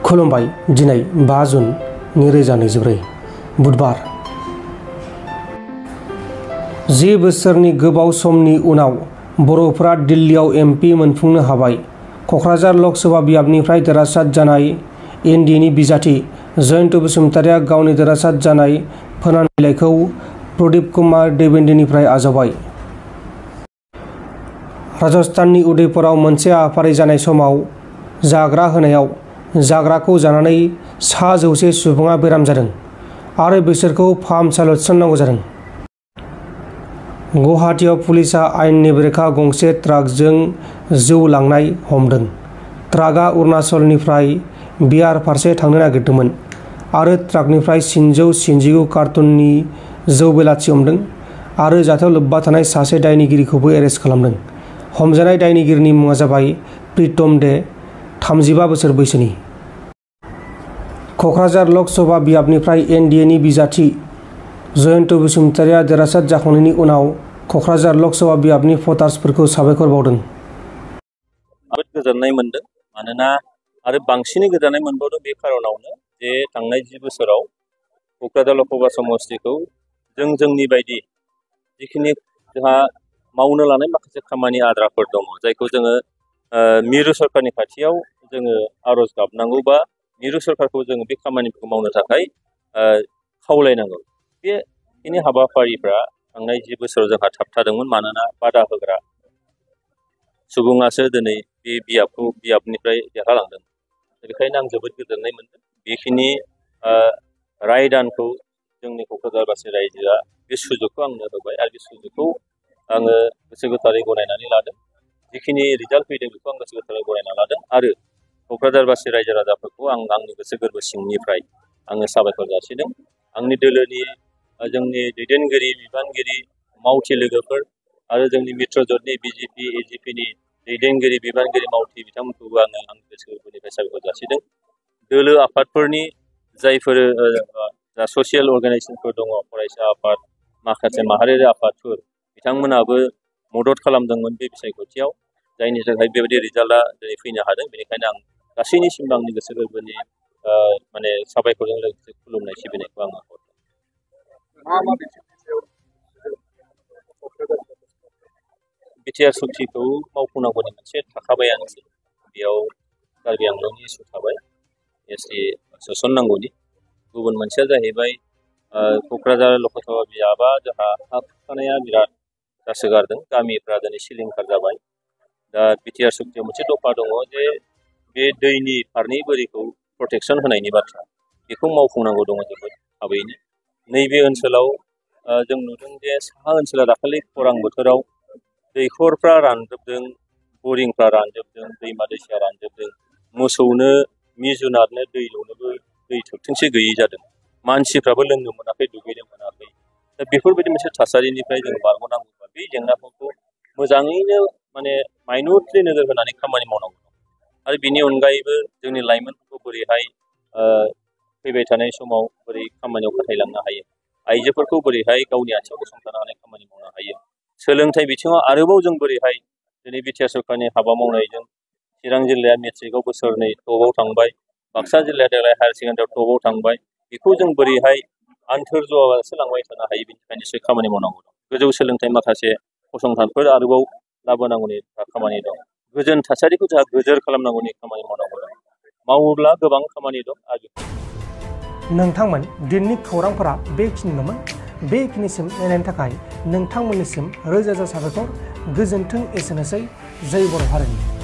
खुलुमबाय दिनै 5 जुन 2024 बुधबार 10 बोसोरनि गोबाव समनि उनाव बर'फोरा दिल्लीयाव एमपि मोनफुंनो हाबाय। क'क्राझार लकसभा बियाबनिफ्राय देरहासाद जानाय एनडिएनि बिजाथि जयन्त बसुमतारिया गावनि देरहासाद जानाय फोरमान बिलाइखौ प्रदीप कुमार देवेन्द्रनिफ्राय आजावबाय। राजस्थाननि उदयपुराव मोनसे हाबाफारि जानाय समाव जाग्रा होनायाव जाग्राखौ जानानै 100 सुबुङा बेराम जादों आरो बिसोरखौ फाहामसालियाव थिसननांगौ जादों। गुवाहाटीआव पुलिसआ आयेननि बेरेखा गंसे ट्राकजों जौ लांनाय हमदों। ट्राकआ अरुणाचलनिफ्राय बिहार फारसे थांनो नागिरदोंमोन आरो ट्राकनिफ्राय 799 कार्टुननि जौ बेलाथि हमदों आरो जाथायाव लोब्बा थानाय सासे दायनिगिरिखौबो एरेस्ट खालामदों। हमजानाय दायनिगिरिनि मुङा जाबाय प्रीतम दे, 35 बोसोर बैसोनि। क'क्राझार लकसभा बियाबनिफ्राय एनडिएनि बिजाथि जयन्त बसुमतारिया देरहासाद जाखांनायनि उनाव क'क्राझार लकसभा बियाबनि भटार्सफोरखौ साबायखर बावदों। जोबोद गोजोननाय मोनदों मानोना आरो बांसिनै गोजोननाय मोनबावदों बे खारनावनो जे थांनाय 10 बोसोराव क'क्राझार लकसभा समष्टिखौ जोंनि बायदि जिखिनि जोंहा मावनो लानाय माखासे खामानि आद्राफोर दङ जायखौ जोङो मिरु सरकारनि खाथियाव जोङो आर'ज गाबनांगौ बा मिरु सरकारखौ जोङो बे खामानिखौ मावनो थाखाय खावलायनांगौ। बेनि हाबाफारिफ्रा थांनाय 10 बोसोराव जोंहा थाबथादोंमोन मानोना बादा होग्रा सुबुङासो दिनै बे बियाबनिफ्राय देरहालांदों। बेनिखायनो आं जोबोद गोजोननाय मोनदों। बेखिनि रायदानखौ जोंनि क'क्राझारबासि रायजोआ बे सुजुगखौ आंनो होबाय आरो बे सुजुगखौ आङो गोसो गोथारै गनायनानै लादों। जिखिनि रिजाल्ट फैदों बेखौ आं गोसो गोथारै गनायना लादों आरो क'क्राझारबासि रायजो राजाफोरखौ आं आंनि गोसो गोरबो सिंनिफ्राय आङो साबायखर जासिदों। आंनि दोलोनि जोंनि दैदेनगिरि बिबानगिरि मावथि लोगोफोर आरो जोंनि मित्र जथनि बिजेपि एजिपिनि दैदेनगिरि बिबानगिरि मावथि बिथांमोनखौबो आङो आंनि गोसो गोरबोनिफ्राय साबायखर जासिदों। दोलो आफादफोरनि जायफोर जा ससियेल अर्गानाइजेसनफोर दङ फरायसा आफाद माखासे माहारियारि आफादफोर बिथांमोनाबो मदद खालामदोंमोन बे बिसायख'थियाव जायनि थाखाय बेबायदि रिजाल्टआ दिनै फैनो हादों। बेनिखायनो आं गासैनिसिमबो आंनि गोसो गोरबोनि माने साबायखरजों लोगोसे खुलुमनाय सिबिनायखौ आङो हरदों। बिटिआर सुक्तिखौ मावफुंनांगौनि मोनसे थाखाबायानोसै बेयाव कार्बि आंलंनि इस्यु थाबाय एसटि सोसननांगौनि। गुबुन मोनसेया जाहैबाय क'क्राझार लकसभा बियाबा जोंहा हा खुरखानाया बिराद जासोगारदों। गामिफ्रा दिनै सिलिंखार जाबाय। दा बिटिआर सुक्तियाव मोनसे दफा दङ जे बे दैनि फारनै बोरिखौ प्रटेक्सन होनायनि बाथ्रा बेखौ मावफुंनांगौ दङ जोबोद थाबैनो। नैबे ओनसोलाव जों नुदों जे साहा ओनसोला दाखालि खरां बोथोराव दैखरफ्रा रानजोबदों, बरिंफ्रा रानजोबदों, दैमा दैसाया रानजोबदों। मोसौनो जुनारनो दै दौनोबो दै थोबथिंसे गैयै जादों। मानसिफ्राबो लोंनो मोनाखै, दुगैनो मोनाखै। दा बेफोरबायदि मोनसे थासारिनिफ्राय जों बारग'नांगौबा बे जेंनाफोरखौ मोजाङैनो माने माइनरलि नोजोर होनानै खामानि मावनांगौ आरो बिनि अनगायैबो जोंनि लाइमोनफोरखौ बोरैहाय फैबाय थानाय समाव बोरै खामानियाव खाथायलांनो हायो, आइजोफोरखौ बोरैहाय गावनि आथिङाव गसंथानो हानाय खामानि मावनो हायो, सोलोंथाइ बिथिङाव आरोबाव जों बोरैहाय दिनै बिटिआर सरकारनि हाबा मावनायजों चिरां जिल्लाया मेट्रिकआव बोसोरनै टपआव थांबाय, बाक्सा जिल्लाया देग्लाय हायार सेकेन्डारियाव टपआव थांबाय, बेखौ जों बोरैहाय आन्थोर जौगाजासे लांबाय थानो हायो बेनि थाखाय निश्चय खामानि मावनांगौ दं। गोजौ सोलोंथाइ माखासे फसंथानफोर आरोबाव लाबोनांगौनि खामानि दं। गोजोन थासारिखौ जोंहा गोजोर खालामनांगौनि खामानि मावनांगौ दं। मावोब्ला गोबां खामानि दं आरो नोंथांमोन दिननि खौरांफोरा बेखिनिल'मोन। बेखिनिसिम नायनायनि थाखाय नोंथांमोननिसिम रोजा रोजा साबायखर। गोजोन्थों। एसेनोसै। जय बर' हारिनि।